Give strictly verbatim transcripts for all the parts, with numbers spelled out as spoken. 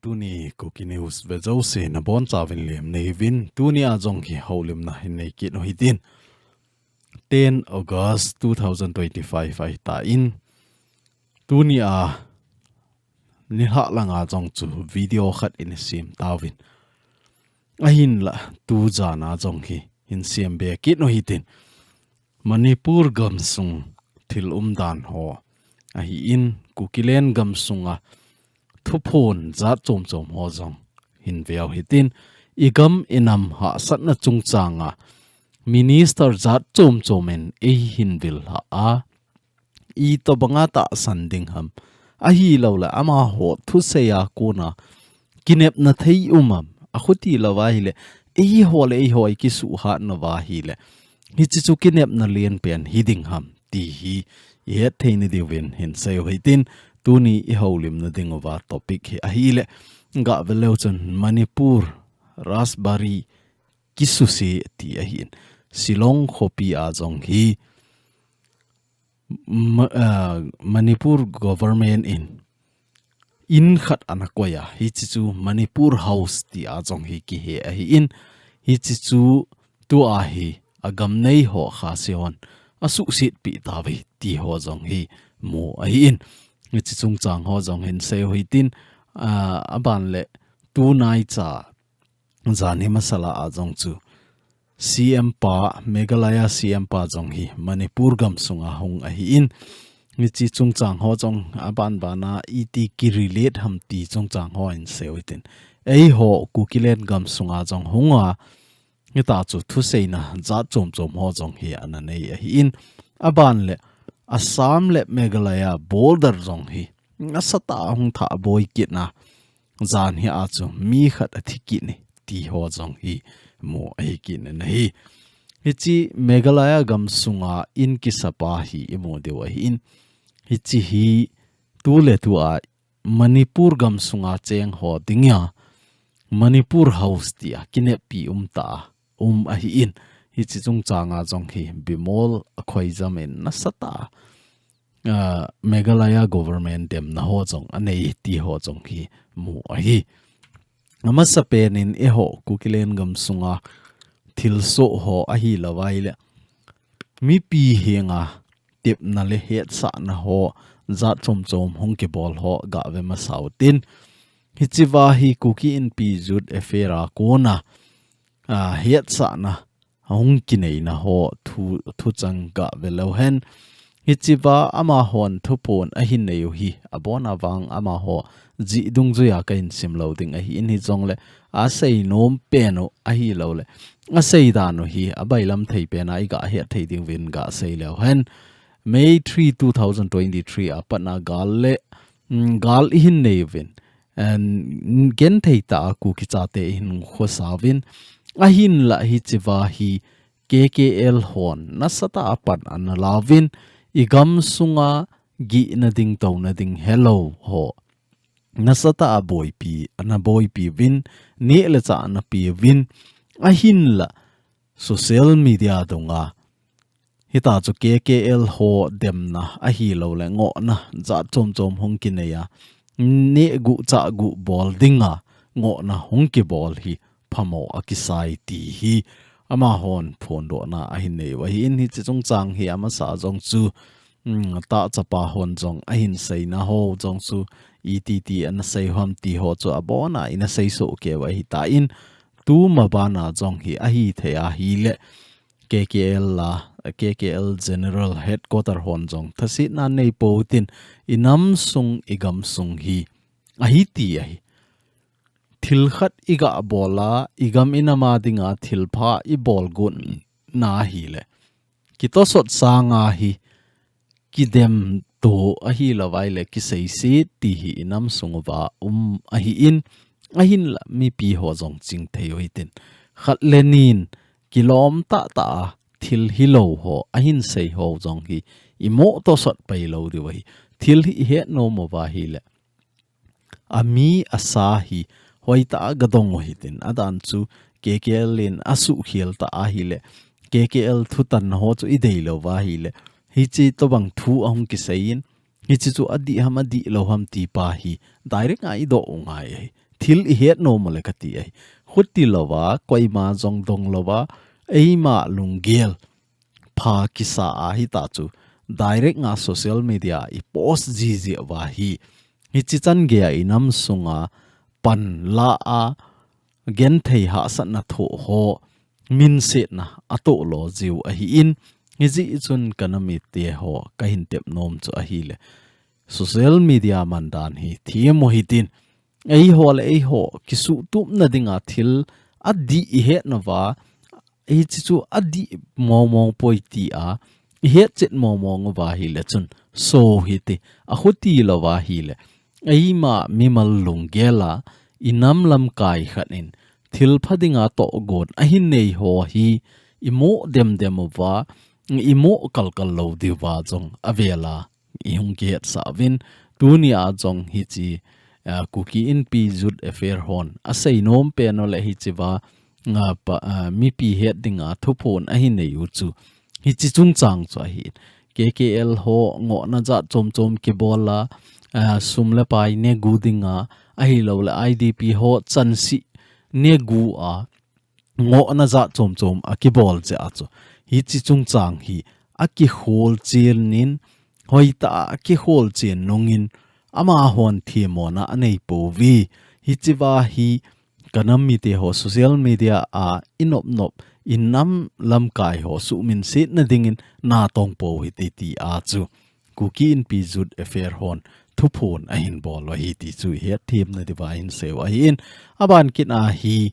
Tuni Kuki News ve jouse nabonchauvin lemna neiyuvin, tuni a jong hi houlimna hin nei kit u hitin. Ten August two thousand twenty-five ahitan, tuni a nilhah langa jong chu video khat in sem tauvin. Ahinla, tujan a jong hi hin sem be kit u hitin. Manipur gamsung thil umdan ho ahin, Kukiland gamsunga thuphon jat chom chom ho jong hin ve u hitin. I gam i nam hahsatna chungchanga minister jat chom chom in eihin vil lha a, itobanga tahsan ding ham, ahilouleh amaho thusei a kona kinepna thei um am, akhuti louva ahileh eiho le eiho i kisuhhat nauva ahileh hiche chu kinepna lenpen hiding ham ti hi i hetthei na diuvin hin sei u hitin. Tuni i houlimna dinguva topic hi ahileh, gah ve leu chun Manipur Rajbari kisuse ti ahin, Shillong khopi a jong hi Ma-, ah, Manipur government in in khat ana koi a, hiche chu Manipur House ti a jong hi kihe ahin, hiche chu tua hi agam nei ho Khasi hon asuhset peh tauve ti ho jong hi mu ahin, hiche chungchang ho jong hin sei u hitin. Ah, aban le tunaicha janhi masala a jong chu C M pa, Meghalaya C M pa jong hi Manipur gamsunga hung ahin, hiche chungchang ho jong aban bana iti ki relate ham ti chungchang ho hin sei u hitin. Eiho Kukiland gamsunga jong hunga hitachu thuseina jat chom chom ho jong hi ana nei ahin, aban le Assam le Meghalaya border jong hi nasatah a hung thah boi kitna janhi a chu mi khat athi kit e ti ho jong hi mu ahi kit in ahi. Hiche Meghalaya gamsunga in kisapa hi i mu diu ahin, hiche hi tuletua Manipur gamsunga cheng ho dinga Manipur House tia kineppi um tah a um ahin, hiche chungchanga jong hi Bimol Akoijam in nasatah a, ah, Meghalaya government demna ho jong anei ti ho jong hi mu ahi. Amasapen in eiho Kukiland gamsunga thilsoh ho ahilouva ahileh mipi henga tepna le hetsahna ho jat chom chom hung kibol ho gah ve masa u hitin. Hichea hi Kuki Inpi Youth Affair a kona, ah, hetsahna hung kineina ho thu, thuchang gah ve leu hen. Hichea amahon thuphon ahin nei u hi abon a vang amaho jih dungjuia kahin sim lou ding ahin, hijongle asei nom pen u ahilouleh asei dan u hi abailam thei pen a i gah hetthei diuvin gah sei leu hen. May three, two thousand twenty-three a pat a gal le, mm, gal ihin nei uvin, and genthei tah a Kuki chate ihin khosa uvin, ahinlah hichea hi K K L hon nasatah a pan ana la uvin, i gamsunga gihna ding touna ding helou ho nasatah a boipi, ana boipi uvin, neh le chah ana pe uvin, ahinlah social media dunga hitachu K K L ho demna ahilouleh ngohna jat chom chom hung kinei a, neh guh chah guh bol dinga ngohna hung kibol hi phamo akisai ti hi amahon phondohna ahin nei u ahin, hiche chungchang hi amasa jong chu, um, tahchapa hon jong ahin seina ho jong chu iti ti ana sei u ham ti ho chu abon a ina seisoh kei u ahitan, tuma bana jong hi ahithei ahileh K K L a, K K L General Headquarter hon jong thasetna nei pou hitin, i nam sung i gam sung hi ahi ti ahi. Thil khat i gah bol a, i gam i nam a dinga thil pha i bol got na ahileh kitosot sanga hi kidem to ahilouva ahileh kiseiset ti hi i nam sung uva um ahin, ahinlah mipi ho jong chingthei u hitin. Khat le nin kilom tahtah a thil hilou ho ahin sei ho jong hi i mo tosot pai lou diu ahi. Thil hi i het nom uva ahileh ami asa hi hoitah a gadong u hitin, adan chu K K L in asuhkhel tah ahileh, K K L thutanna ho chu i dei louva ahileh, hiche tobang thu ahung kisei in, hiche chu adih ham adih lou ham ti pa hi direct a i doh u ngai ahi. thil ihet nom le kati ahi. Khuti louva, koima jong dong louva, eima lunggel pha kisa a hita chu direct nga social media i post jiji uva hi. Hichi chan geiya i nam sunga pan la a genthei hahsatna thoh ho minsetna atoh lo jiu ahi in, hijeh chun ka nam mite ho ka hin tep nom chu ahile. Social media mandan hi thiem u hitin, eiho le eiho kisuh tupna dinga thil adih ihet nauva, hichi chu adih mong mong poi tia ihet chet mong mong uva hile chun so hiti, akhuti louva hile. Eima mimal lunggel a i nam lamkai khat in thil pha dinga tohgon ahin nei ho hi i moh dem dem uva, i moh kal kal lou diuva jong avel a i hung kihetsah uvin, tuni a jong hichi, ah, Kuki Inpi Youth Affair hon asei nom pen u le hichi va, ah, pa, ah, mipi het dinga thuphon ahin nei u chu hichi chungchang chu ahi. K K L ho ngohna jat chom chom kibol a, ah, sum le pai negu dinga, ahilou le I D P ho chansi negu a, ngohna jat chom chom akibol jeh a chu hichi chungchang hi akikhol chen in, hoitah a akikhol chen nungin amahon themmona anei pouve. Hichi va hi ka nam mite ho social media a i nop nop i nam lamkai ho suhminsetna dingin natong pou hite tia chu Kuki Inpi Youth Affair hon thuphon ahin bol u ahi ti chu i het themna diuva hin sei u ahi in, aban kit a hi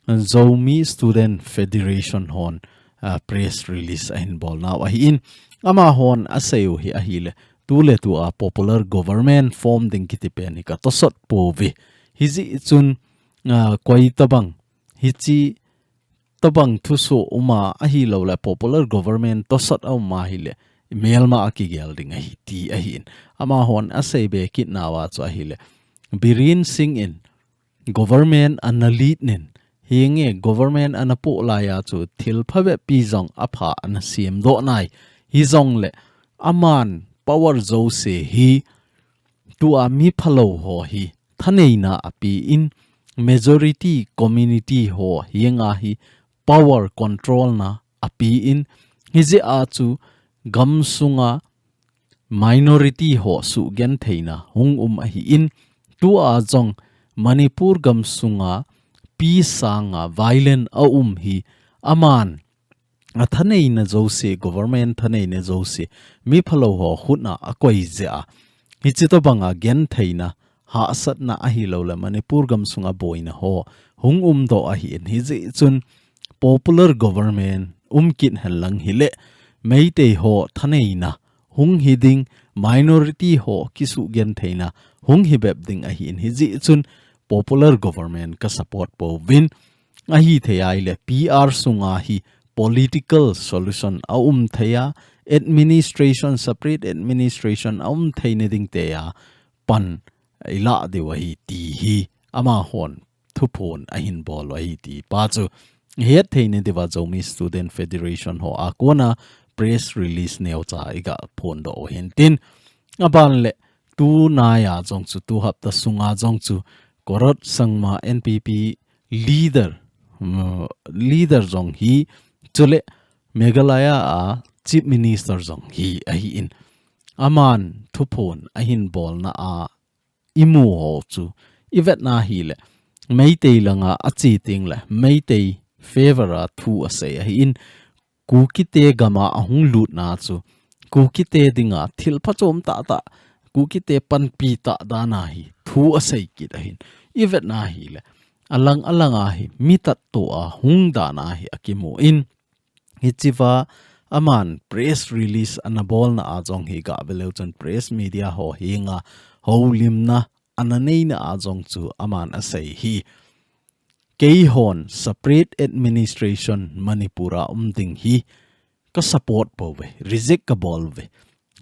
Zomi Student Federation hon, ah, press release ahin bol nau ahi in, amahon asei u hi ahile, tu le tu a popular government form ding kiti pen hi ka tosot pouve. Hijeh chun, ah, koi tabang hichi tabang thusoh um a ahilou le popular government tosot a um a hile, melma a kigel ding ahi ti ahi in. Amahon asei be kit nauva chu ahile, Biren Singh in government ana lead nin, hinge government ana poh laiya chu thil phabep pi jong apha ana siam doh nai. Hijongle aman power jouse hi tua mi phalou ho hi thaneina ape in, majority community ho hinga hi power control na ape in, hijeh a chu gamsunga minority ho suhgentheina hung um ahi in, tua jong Manipur gamsunga peace sanga violent a um hi aman athaneina jouse, government thaneina jouse, mi phalou ho khutna akoi jeh a, hichi tobanga gentheina, hahsatna ahilou le Manipur gamsunga boina ho hung umdoh ahi in, hijeh chun popular government um kit henlang hile, Meitei ho thaneina hung hi ding, minority ho kisuhgentheina hung hi bep ding ahi in, hijeh chun popular government ka support pouvin, ahithei a ile P R sunga hi political solution a um thei a, administration, separate administration a um theina ding tia pan ilah diu ahi ti hi amahon thuphon ahin bol u ahi ti pa chu het theina diuva Zomi Student Federation ho a kona press release neocha iga phondoh u hintin, aban le tunaiya jong chu, tu hapta sunga jong chu Conrad Sangma N P P leader, um, leader jong hi, chule Meghalaya a Chief Minister jong hi ahi in, aman thuphon ahin bolna a imu ho chu ivetna hile, Meitei langa ache tengle Meitei favor a thu asei ahi in, Kukite gama ahung lutna chu Kukite dinga thil phachom tahtah, Kukite panpi tah dan ahi thu asei kit ahin, ivetna hile, alang alang a hi mi tattoh a hung dan ahi akimu in, hichiva aman press release ana bolna a jong hi gave leu chun press media ho henga houlimna ana neina a jong chu aman asei hi, keihon separate administration Manipur a um ding hi ka support pouve, reject kabol uve.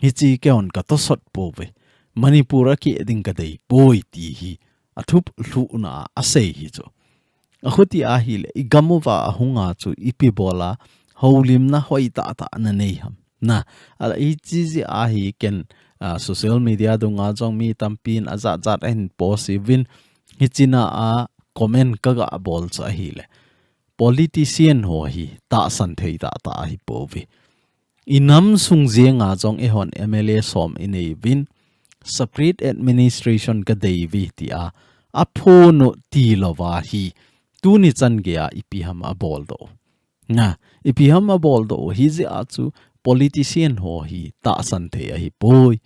Hichi keihon katosot pouve. Manipur a keh ding kadei poi ti hi athup lhuhna a asei hi chu. Akhuti ahile, igam uva ahunga chu ipi bola houlimna hoitah tah nanei ham. Na, ala hichi jeh ahi ken, ah, social media dunga jong mi tampin ajat jat ahin post uvin, Hichea comment kaga bol chu ahile, politician ho hi tahsan thei tahtah ahi pouve. Inam sung jenga jong eihon M L A som inei uvin, separate administration kadei uve tia aphonu tilou va hi, tuni chan geia ipi ham abol doh u. Na, ipi ham abol doh u, hijeh a chu politician ho hi tahsan thei ahi poi.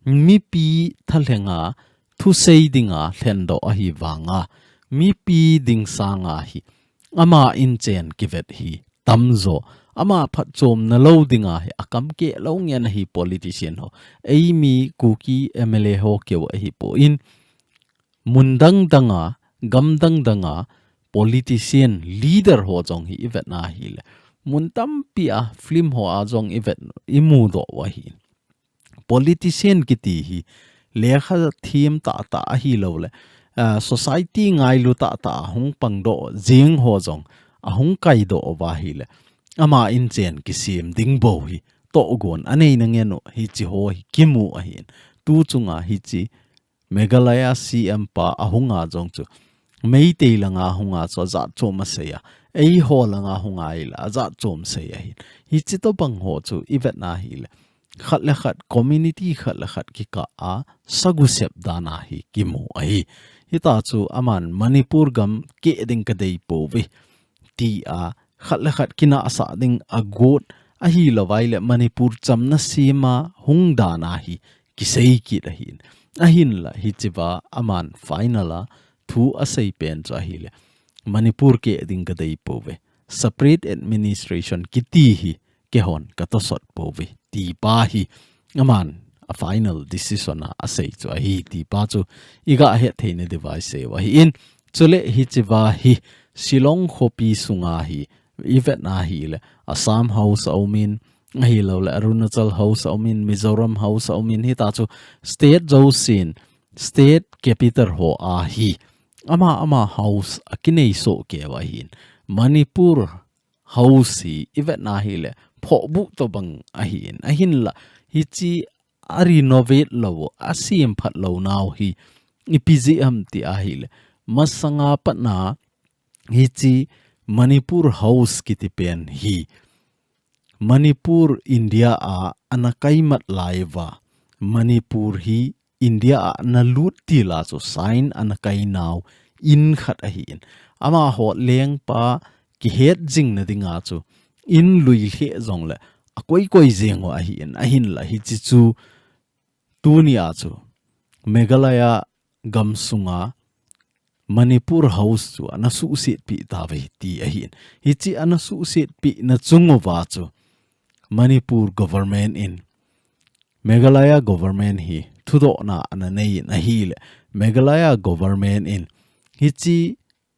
Mipi thalhenga thusei dinga lhendoh ahi vanga, mipi ding sanga hi ama inchen kivet hi tamjo, ama phatchomna lou dinga hi akam keh lou ngen ahi politician ho. Eimi Kuki M L A ho keu ahi poi. Mun dang danga, gam dang danga politician leader ho jong hi ivet na hile, mun tampi a film ho a jong ivet, imudoh u ahi. Politician kiti hi lekha thiem tahtah ahilouleh, ah, society ngailu tahtah a hung pangdoh jeng ho jong ahung kaidoh uva ahile, ama inchen kisem ding bou hi tohgon anei nangen u, hiche ho hi kimu ahin. Tu chunga hiche Meghalaya C M pa ahunga jong chu, Meitei langa hunga chu ajat chom asei a, eiho langa hunga ahile ajat chom sei ahin. Hiche tobang ho chu ivet na hile, khat le khat, community khat le khat kikah a sagu sep dan a hi kimu ahi. Hita chu aman Manipur gam keh ding kadei pouve tia khat le khat kinahsah ding agot ahilouva ahile Manipur chamna sema hung dan a hi kisei kit ahin. Ahinla hichea aman final a thu asei pen chu ahile, Manipur keh ding kadei pouve, separate administration kiti hi keihon katosot pouve, ti pa hi aman a final decision a asei chu ahi, ti pa chu iga het theina diuva isei u ahin. Chule hichea hi Shillong khopi sunga hi ivet na hile, Assam House aumin, ahilouleh Arunachal House aumin, Mizoram House aumin, hita chu state jousen, state capital ho a hi ama ama house akinei soh keu ahin. Manipur House hi ivet na hile, phohbuh tobang ahin. Ahinla hiche a renovate lou, asem phat lou nau hi ipi jeh ham ti ahile, masanga pat na hiche Manipur House kiti pen hi Manipur India a ana kaimat lai uva, Manipur hi India a ana lut til a chu sign ana kai nau in khat ahin. Amaho lengpa kihet jing na dinga chu in lui lheh jongle akoi koi jeng u ahin. Ahinla hiche chu tunia chu Meghalaya gamsunga Manipur House chu ana suhset peh tauve ti ahin. Hiche ana suhset peh na chung uva chu Manipur government in, Meghalaya government hi thudohna ana nei in ahile, Meghalaya government in hiche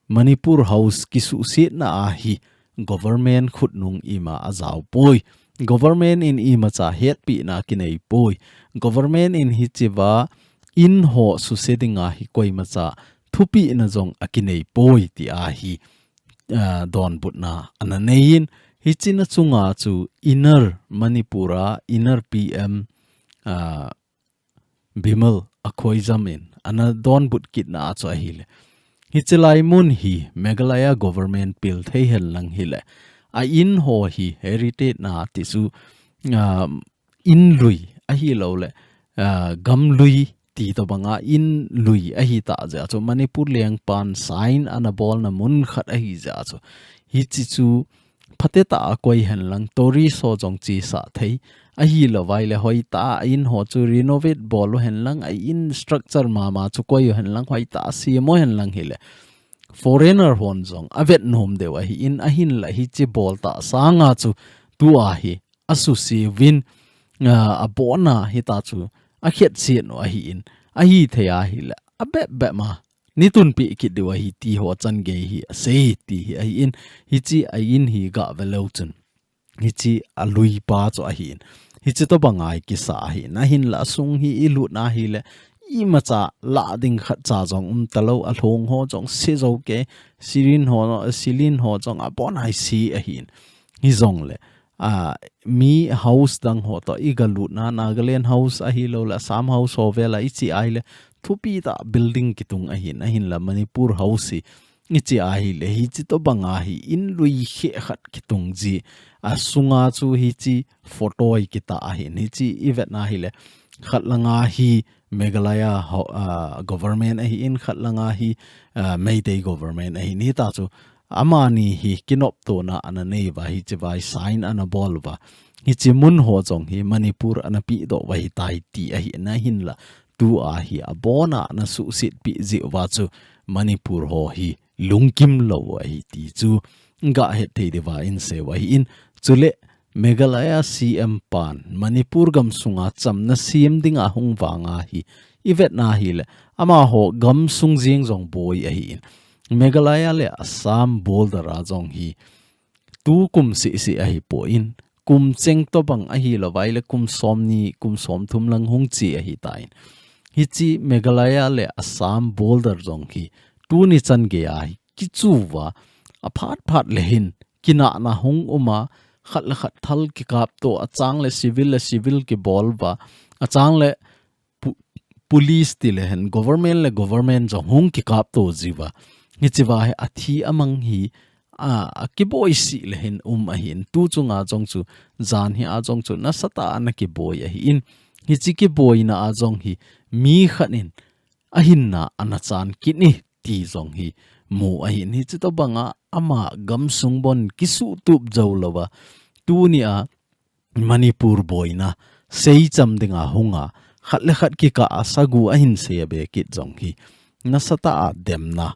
Manipur House kisuhsetna a hi government khutnung ima ajao poi. Government in imacha hetpina kinei poi. Government in hichea in ho suse dinga hi koimacha thupina jong akinei poi ti ahi, ah, donbutna ana nei in, hiche na chunga chu Inner Manipur a, Inner P M, ah, Bimal Akoijam in ana donbut kitna a chu ahile, hiche lai mun hi Meghalaya government pil thei hen lang hile, a in ho hi heritage na ti chu, ah, in lui ahilouleh, ah, gam lui ti tobanga in lui ahitah jeh a chu Manipur lengpan sign ana bolna mun khat ahi jeh a chu, hiche chu phatetah a koi hen lang tourist ho jong chesah thei, ahilouva ahile hoitah a in ho chu renovate bol u hen lang, a in structure mama chu koi u hen lang, hoitah a sem u hen lang hile, foreigner hon jong avet nom diu ahin. Ahinla hiche bol tah sanga chu tua hi asuse uvin, ah, abona hita chu akhetset u ahin, ahithei ahile abep bep ma nei tunpeh kit diu ahi ti ho chan gei hi asei ti hi ahin. Hiche a in hi gah ve leu chun, hiche a lui pa chu ahin, hiche tobanga hi kisa ahin. Ahinla asung hi ilut na hile, imacha lah ding khatcha jong um talou, alhong ho jong se jou kei, ceiling ho, ceiling ho jong abona hi se ahin. Hijongle, ah, mi house dang ho toh iga lut na, Nagaland House ahilouleh Assam House ho vela iche ahile, thupi tah building kitung ahin, ahinla Manipur House hi, hiche ahile, hiche tobang a hi, in lui khe khat kitung ji, asunga chu hiche photo hi kitah ahin, hiche i vetna hile, khat langa hi Meghalaya ho-, ah, government ahin, khat langa hi, ah, Meitei government ahin, hita chu amani hi kinoptona ana nei uva, hiche vai sign ana bol uva. Hiche mun ho jong hi Manipur ana pehdoh uva hitai ti ahi, ahinla tua hi abona ana suhsetpi jeh uva chu Manipur ho hi lungkim lou ahi ti chu gahet thei diuva insei u ahin, chule Meghalaya C M pan Manipur gamsunga chamna sem dinga hung vanga hi i vetna hile, amaho gamsung jeng jong boi ahin, Meghalaya le Assam border a jong hi tukum seh seh ahipon, kum cheng tobang ahilou vai le kum somni, kum somthum lang hung che ahitan. Hiche Meghalaya le Assam border jong hi tuni chan geiya hi kichu uva, aphat phat le hin kinahna hung um a, khat le khat thal kikapto, achang le civil le civil kibol uva, achang le pu-, police ti le hen, government le government jong hung kikapto ji uva. Hiche uva hi athi amang hi, a, akiboi sih le hin um ahin, tu chunga jong chu, jan hi a jong chu, nasatah a ana kiboi ahin. Hiche kiboina a jong hi, mi khat in, ahinna ana chan kit e ti jong hi mu ahin, hiche tobanga ama gamsung bon kisuhtup jou louva, tunia Manipur boina seicham dinga hunga, khat le khat kikah a sagu ahin sei a be kit jong hi, nasatah a demna,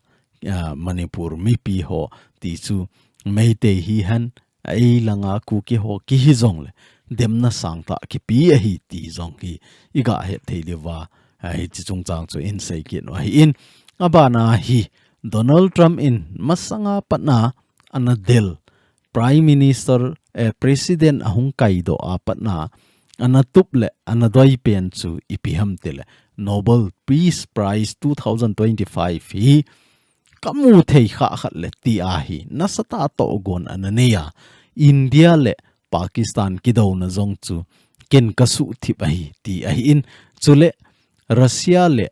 ah, Manipur mipi ho ti chu Meitei hihen, a ei langa Kuki ho kihi jongle, demna sangtah kipe ahi ti jong hi i gahet thei diuva, ah, hiche chungchang chu insei kit u ahin, abana hi Donald Trump in masanga patna ana del Prime Minister, eh, President ahung kaidoh a patna ana tup le ana doi pen chu ipi ham tile, Nobel Peace Prize two thousand twenty-five hi kamu thei khah khat le ti ahi, nasatah a tohgon ana nei a, India le Pakistan kidouna jong chu ken kasuhthip ahi ti ahin, chule Russia le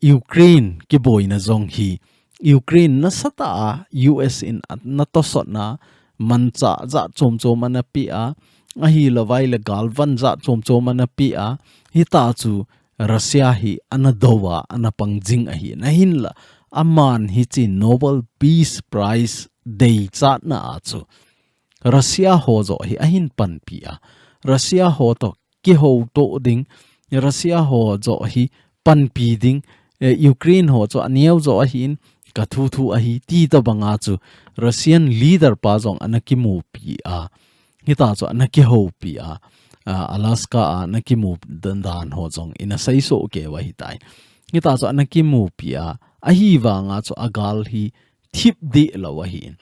Ukraine kiboina jong hi, Ukraine nasatah a U S in ana tosotna, manchah jat chom chom ana pe a, ahilou vai le galvan jat chom chom ana pe a, hita chu Russia hi ana dou a, ana pang jing ahin, ahinla, aman hiche Nobel Peace Prize deichatna a chu Russia ho joh hi ahin panpi a, Russia ho toh kihouto ding, Russia ho joh hi panpi ding, eh, Ukraine ho chu aneo joh ahin, kathu thu ahi, ti tobanga chu Russian leader pa jong ana kimupi a, hita chu ana kihoupi a, ah, Alaska a ana kimu dan, dan ho jong ina seisoh kei u ahitai. Hita chu ana kimupi a, ahivanga chu agal hi thip deh lou ahin.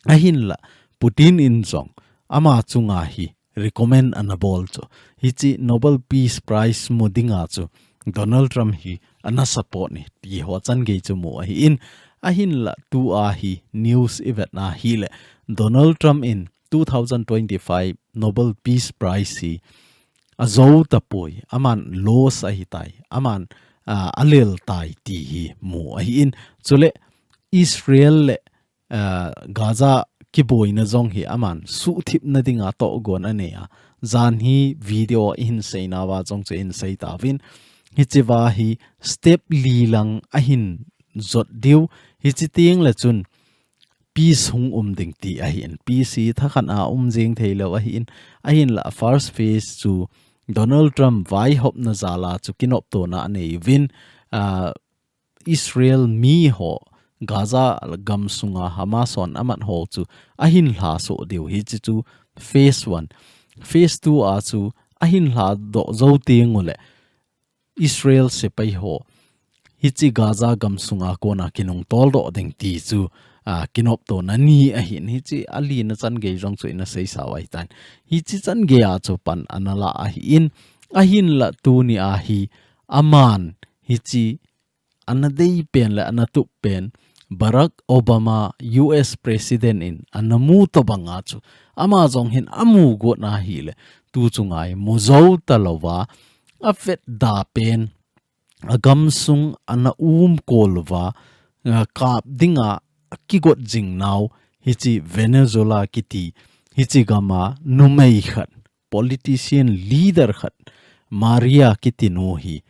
Ahinla, Putin in jong ama chunga hi recommend ana bol chu, hiche Nobel Peace Prize mu dinga chu Donald Trump hi ana support e ti ho chan gei chu mu ahin, ahinla tua hi news i vetna hile, Donald Trump in two thousand twenty-five Nobel Peace Prize hi ajou tapoi, aman loss ahitai, aman, ah, alel tai ti hi mu ahin, chule Israel le ah, Gaza kiboina jong hi aman suhthipna dinga tohgon anei a. Jan hi video a ihin seina uva jong chu ihin sei tauvin. Hiche uva hi step li lang ahin jot diu. Hiche teng le chun peace hung um ding ti ahin. Peace hi thakhat a um jing thei lou ahin. Ahinla first phase chu Donald Trump vaihopna jal a chu kinoptona anei uvin. Ah, Israel mi ho, Gaza gam sunga Hamas hon amat ho chu ahin lhasoh diu hiche chu phase one. Phase two a chu ahin lhadoh jou teng ule Israel sepai ho hiche Gaza gam sunga kona kinungtol doh ding ti chu, a, kinoptona ni ahin hiche alina chan gei jong chu ina seisa u ahitan. Hiche chan gei a chu pan ana la ahin, ahinla tuni a hi aman hiche ana dei pen le ana tup pen Barack Obama U S President in ana mu tobanga chu ama jong hin amu got na hile tu chunga hi mu jou talouva avetda pen a gamsung ana umkol uva, a, kap dinga kigot jing nau, hiche Venezuela kiti, hiche gama numei khat, politician leader khat, Maria kiti nu hi,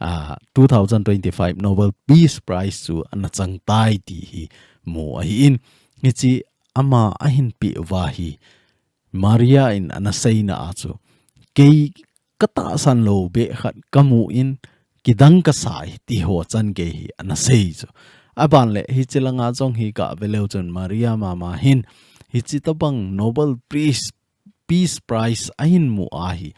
a, two thousand twenty-five Nobel Peace Prize chu ana chang tai ti hi mu ahi in, hiche ama ahin pe uva hi, Maria in ana seina a chu, kei ka tahsan lou beh khat ka mu in, kidang ka sa e ti ho chan gei hi ana sei chu. Aban le hiche langa jong hi ka ve leu chun Maria mama hin, hiche tabang Nobel Peace, Peace Prize ahin mu a hi,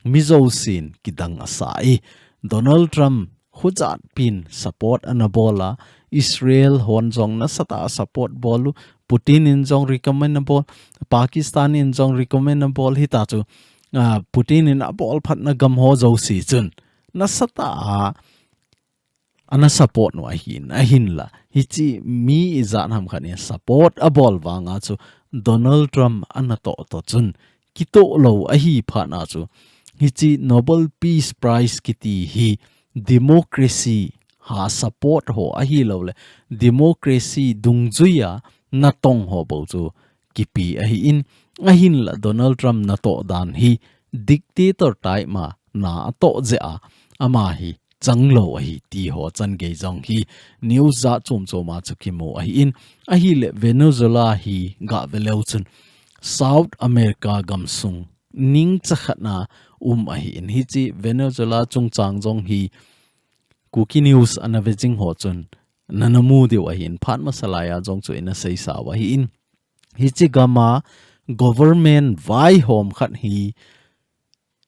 mi jousen kidang asa e. Donald Trump hujat pin support ana bol a, Israel hon jong nasatah a support bol u, Putin in jong recommend abol, Pakistan in jong recommend abol, hita chu, ah, Putin in abol phatna gam ho jouse chun nasatah a ana support u ahin, ahinla hiche mi ijat ham khat in support abol vanga chu Donald Trump ana toh toh chun kitoh lou ahi phat na chu, hiche Nobel Peace Prize kiti hi democracy ha support ho ahilou le, democracy dungjuia natong ho bou chu kipe ahi in, ahinla Donald Trump natoh dan hi dictator type ma na atoh jeh a, ama hi chang lou ahi ti ho chan gei jong hi news jat chom chom a chu kimu ahi in, ahile Venezuela hi ga ve leu chun South America gamsung ningcha khat na um ahi in, hiche Venezuela chungchang jong hi Kuki News ana ve jing ho chun nana mu diu ahi in, phat masa lai a jong chu ina seisa u ahi in, hiche gama government vaihom khat hi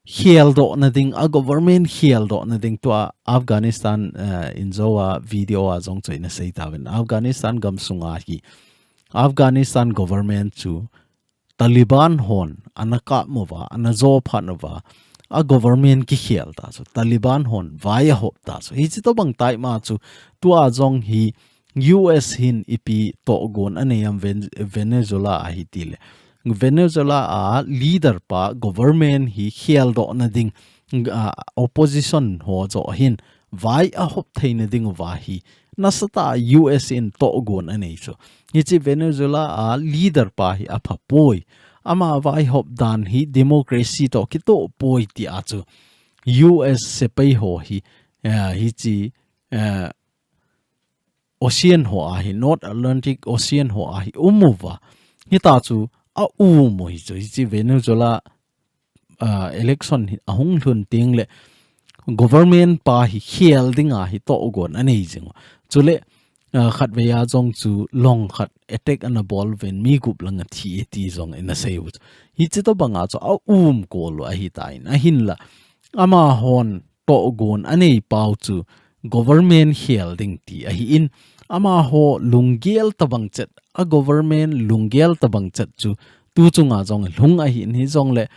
kheldoh na ding, a government kheldoh na ding tua Afghanistan, eh, in jou a video a jong chu ina sei tauvin. Afghanistan gamsunga hi Afghanistan government chu Taliban hon ana kap uva, ana jo phat uva, a government kikhel ta chu, Taliban hon vai ahop ta chu. Hiche tobang type ma chu tua jong hi U S hin ipi tohgon anei am Ven-, Venezuela a hi tile. Venezuela a leader pa government hi kheldoh na ding, a, opposition ho jo hin vai ahop thei na ding uva hi nasatah a U S in tohgon anei chu. Hiche Venezuela a leader pa hi apha poi. Ama vaihop dan hi democracy toh kitoh poi ti a chu U S sepai ho hi, eh, hiche, eh, Ocean ho a hi, North Atlantic Ocean ho a hi um uva. Hita chu a um u hi chu, hiche Venezuela, ah, election hi ahung lhun teng le government pa hi khel dinga hi tohgon anei jing u. Chule, ah, khatvei a jong chu long khat attack ana bol uvin mi gup lang athi e ti jong ina sei u chu. Hiche tobang a chu a umkol u ahi tan, ahinla ama hon tohgon anei pau chu government khel ding ti ahi in, amaho lunggel tobang chet, a government lunggel tobang chet chu tu chunga jong lhung ahi in, hijongle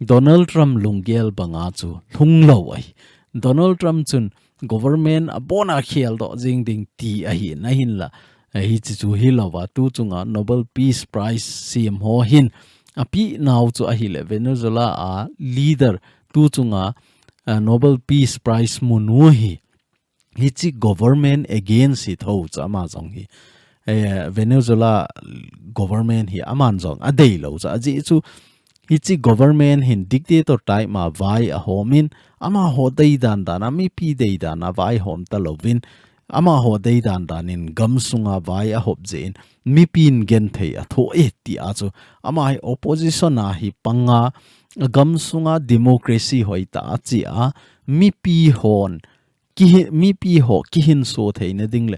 Donald Trump lunggel banga chu lhung lou ahi. Donald Trump chun government abona kheldoh jing ding ti ahi in, ahinla hiche chu hilouva, tu chunga Nobel Peace Prize sem ho hin apenau chu ahile Venezuela a leader tu chunga, ah, Nobel Peace Prize munu hi, hiche government against hi tho chu ama jong hi, eh, Venezuela government hi aman jong adeilou chu, ajeh chu hiche government hin dictator type ma vai ahom in, amaho deidan dan a, mipi deidan a vaihom talouvin, amaho deidan dan in gamsunga vai ahop jeh in, mipin genthei athoh e ti a chu, ama hi opposition a hi panga, gamsunga democracy hoitah a che a, mipi hon, kihi-, mipi ho kihinso theina ding le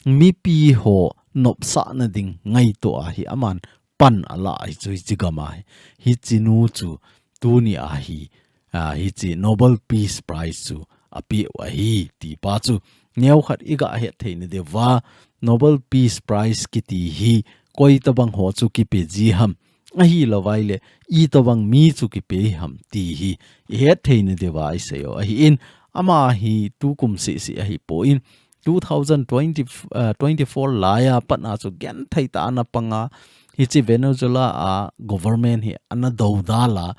mipi ho nopsah na ding ngaito a hi aman pan ala ahi chu hiche gam a hi. Hiche nu chu tuni a hi, a, hiche Nobel Peace Prize chu apeh u ahi ti pa chu neokhat iga het theina diuva, Nobel Peace Prize kiti hi koi tobang ho chu kipe ji ham, ahilouva ile itobang mi chu kipe ham ti hi ihet theina diuva isei u ahi in, ama hi tukum seh seh ahipoi, two thousand twenty, uh, twenty-four laiya pat a chu genthei tah a ana panga, hiche Venezuela a government hi ana dodal a,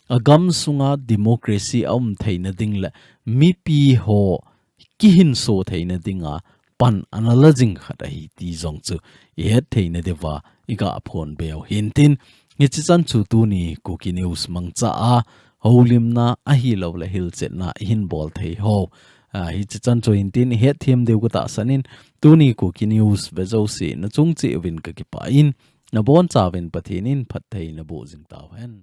agamsunga democracy aum theina ding le mipi ho kihinso theina dinga pan ana la jing khat ahi ti jong chu i het theina diuva i ga phonbe u hintin, hichi chan chu tuni Kuki News mangcha a houlimna ahilou le hilchetna i hin bol thei ho. A, hichi chan chu hintin i het them diu ka tahsan in, tuni Kuki News ve jouse na chung cheh uvin ka kipah in, na boncha uvin Pathen in phattheina boh jing tau hen.